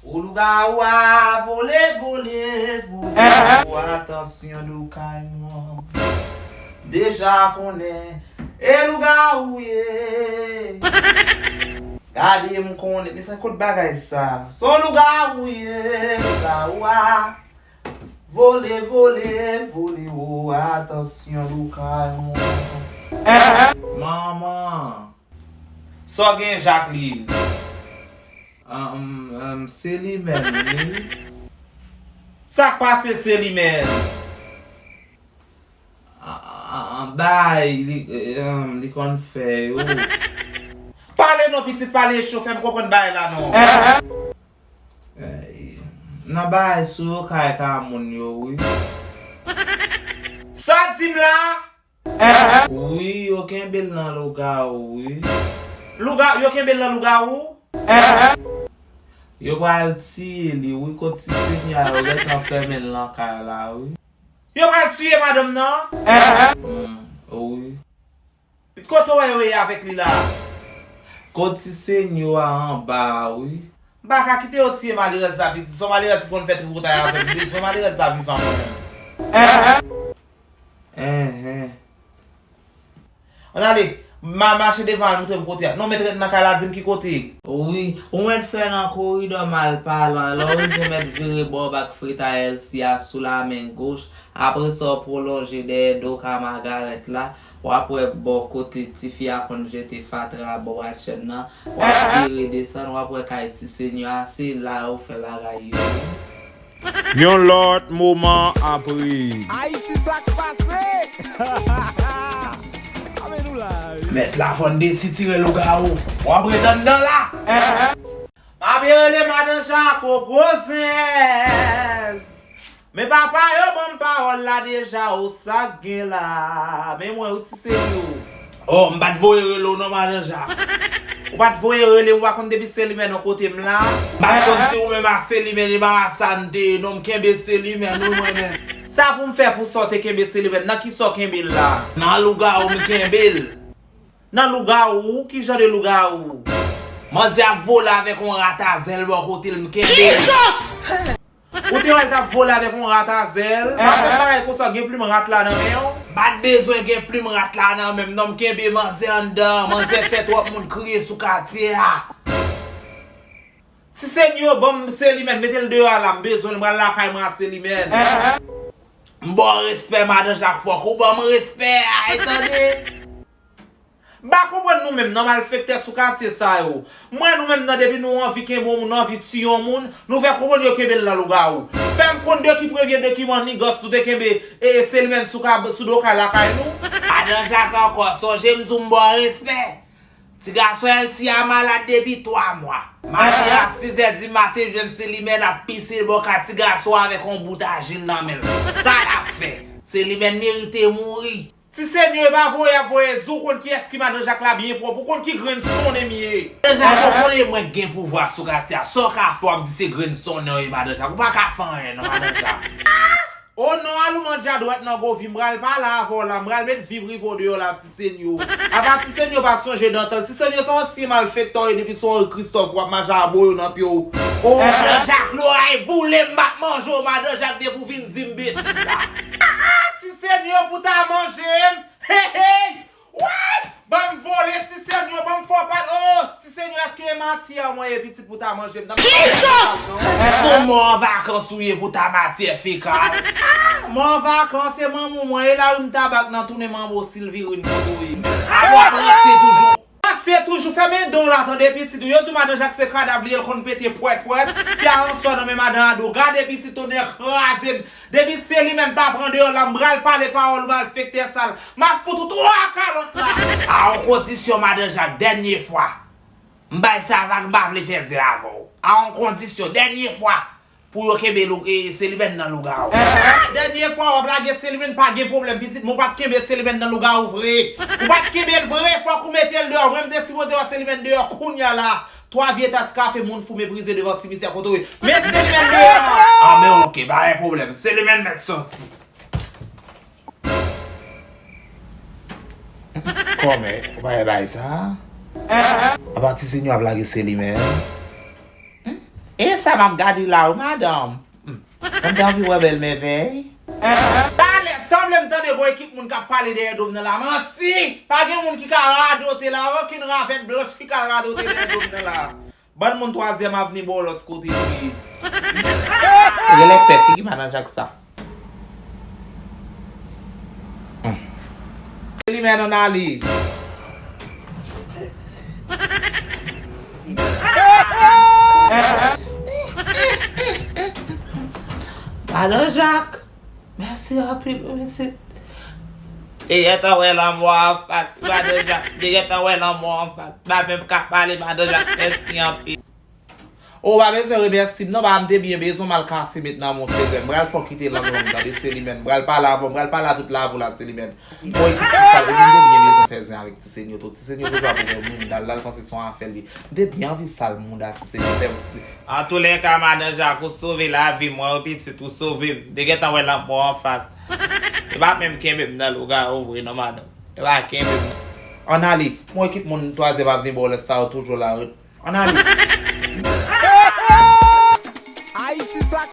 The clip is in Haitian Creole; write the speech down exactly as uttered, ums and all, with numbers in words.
O lougawou a vole, vole, vole. O, atansyon, lougawou an. Deja konnen, e lougawou ye. Gade m konnen, men se kot bagay sa? Se yon lougawou ye, lougawou a. Vole, vole, vole, o, atansyon, lougawou an. Manman. Sa w gen, Jacqueline? Ahn, ahn, se li menm, wi. Sa k pase, se li menm? Ahn, ahn, bay, li, ahn, li konn fè yo. Pale non, pitit, pale cho, fè m konprann bagay la non. Eh, nan bagay sou yo kay ka moun yo, wi. Sa w di m la? Wi, yo kenbe l nan lougawou, wi. Louga-, yo kenbe l nan lougawou? Yo pral tiye li, wi, kot ti senyè a, yo gentan fèmen l nan kay la, wi. Yo pral tiye madanm nan? Hmm, wi. Kote w wè yo ye avèk li la? Kot ti senyè a anba a, wi. M pa ka kite yo tiye malerèz la, pitit. Se yon malerèz ki konn fè tripotay avè m. Bezwen malerèz la vivan mwen menm. Enhen. Ann ale, m a mache devan al montre m kote a. Non, met ret nan kay la, di m ki kote. Wi, ou mèt fè nan koridò m al pa lan. Lè w rive, ou mèt vire bò bak fritay L C a sou la men goch. Apre sa, w pwolonje dèyè do ka Magarèt la. W ap wè bò kote tifi a konn jete fatra bò atchèn nan. W ap vire desann, w ap wè kay ti senyò a, se la yo fè bagay yo. Yon lòt moman apre. Ayiti, sa k pase? Amè nou la, wi. Mèt la fò n desitire lougawou. W ap ret anndan la. M ap rele madan Jako gwo zèz. Men papa yo ban m pawòl la deja, o, sa k gen la? Men mwen, wi, ti senyò. O, m pa t voye rele w non, madan Jak. Ou pa t voye rele m, ou pa konn depi Selimèn yon kote m la? M pa t konn si ou menm a Selimèn e Marasa n te ye non, m kenbe Selimèn wi mwen menm. Sa pou m fè pou sa w te kenbe Selimèn? Nan kisa w kenbe l la? Nan lougawou m kenbe l. Nan lougawou? Ki jan de lougawou? Manzè ap vole avèk yon rat a zèl bò kote l, m kenbe l. Ou te wè l t ap vole avèk yon rat a zèl? Pa fè m bagay konsa, gen plim rat la nan men w? M pa t bezwen gen plim rat la nan men m non, m kenbe manzè anndan, manzè fè twòp moun kriye sou katye a. Ti Senyo, ban m Selimèn, mete l deyò a la, m bezwen l, m pral lakay mwen a Selimèn. M ba w respè, madan Jak, fòk ou ban m respè a, e tande. M pa konprann nou menm nan malfektè sou katye sa yo. M wè nou menm nan depi nou anvi kenbe yon moun, nou anvi tiye yon moun, nou fè konprann yo kenbe l nan lougawou. Fè m konn de ki premye dokiman nigans nou te kenbe e, e Selimèn sou kab, sou do kay lakay nou. Madan Jak ankò, sonje m di w m ba w respè. Ti gason Elsie a malad depi twa mwa. Maten a sizè di maten jwenn Selimèn ap pise bò ka ti gason an avèk yon bout ajil nan men l. Sa l ap fè? Selimèn merite mouri. Ti Senyo, e pa voye y ap voye di, ou konn kiyès ki madan Jak la byen pwòp, ou konn ki grenn sonnen m ye. Madan Jak, ou konnen mwen k gen pouvwa sou katye a, sa w ka fè w ap di se grenn sonnen w ye madan Jak, ou pa ka fè anyen non madan Jak. O non, Aloumandja dwèt nan govi, m pral pale avè w la, m pral met vi prive w deyò la, Ti Senyo. Apa Ti Senyo pa sonje dantan l, Ti Senyo se yon ansyen malfektè w ye depi se yon Kristòf w ap mache a boyo nan pye w. O madan Jak, loray boule m, m ap manje w, madan Jak, depi w vin di m betiz la. Ti Senyo pou ta manje m. Hey, hey! Woy! Ban m vole, Ti Senyo, ban m fè w pale. O, Ti Senyo, èske e matyè mwen ye pitit pou ta manje m nan? Jesus! Se mò an vakans ou ye pou ta matyè fekal. Mò an vakans, se manman w mwen ye la wi, m ta bak nan tounen manbo Silvirin kote w ye. Abo ap ranse toujou. Ranse toujou, fèmen don w la tande pitit ou. Yo di w madan Jak se kadav li ye, l konn pete pwèt pwèt. Ti a ansò nan men madan Ado. Gade pitit, tonnè kraze m. Depi Selimèn pa pran deyò la, m pral pale pawòl malfektè sal. M ap fout ou twa kalòt la. A yon kondisyon, madan Jak, dènye fwa. M bay sa vag, m pa vle fè zen avè w. A yon kondisyon, dènye fwa, pou yo kenbe lou-, e, Selimèn nan lougawou. Dènye fwa w ap lage Selimèn, pa gen pwoblèm, pitit, men w pa t kenbe Selimèn nan lougawou vre. Ou pa t kenbe l vre, fòk ou mete l deyò. Mwen, m te sipoze wè Selimèn deyò kounye a la. Twa vye tas kafe moun fou meprize devan simityè kote w ye. Met Selimèn deyò! A, men oke, pa gen pwoblèm. Selimèn mèt sòti. Kòmè, ou pa wè bagay sa? Apa Ti Senyo ap lage Selimèn? Hmm? E sa m ap gade la wi madanm. Hmm. Mwen te anvi wè bèl mèvèy. Talè, sanble m tande gon ekip moun k ap pale dèyè do m nan la. Manti! Pa gen moun ki ka radote la, okenn ravèt blanch ki ka radote dèyè do m nan la. Bann moun twazyèm avni bòlòs kote nou ye. Genlè pè figi madan Jak sa. Li men nan ali. Madan Jak, mèsi anpil wi mesye. Te gentan wè lanmò anfas wi madan Jak, te gentan wè lanmò anfas. M pa menm ka pale madan Jak, mèsi anpil. Ou pa bezwen remèsye m non, ba m te byen bezwen m al kase met nan men w sevè. M pral fè w kite lang lang tande Selimèn. M pral pale avè w, m pral pale a tout lavi w la Selimèn. Bon ekip ti sal, epi m te byen bezwen fè zen avèk ti Senyoto. Ti Senyoto toujou ap ouvè mounda l la, l panse se yon afè l ye. M te byen anvi sal mounda ti Senyoto. Antoulèka madan Jak ou sove lavi mwen wi pitit, ou sove m. M te gentan wè lanmò anfas. E pa menm kenbe m nan lougawou vre non madanm. E pa kenbe m. Ann ale. Bon ekip moun twazyèm avni bòlòs sa yo toujou la wi. Ann ale.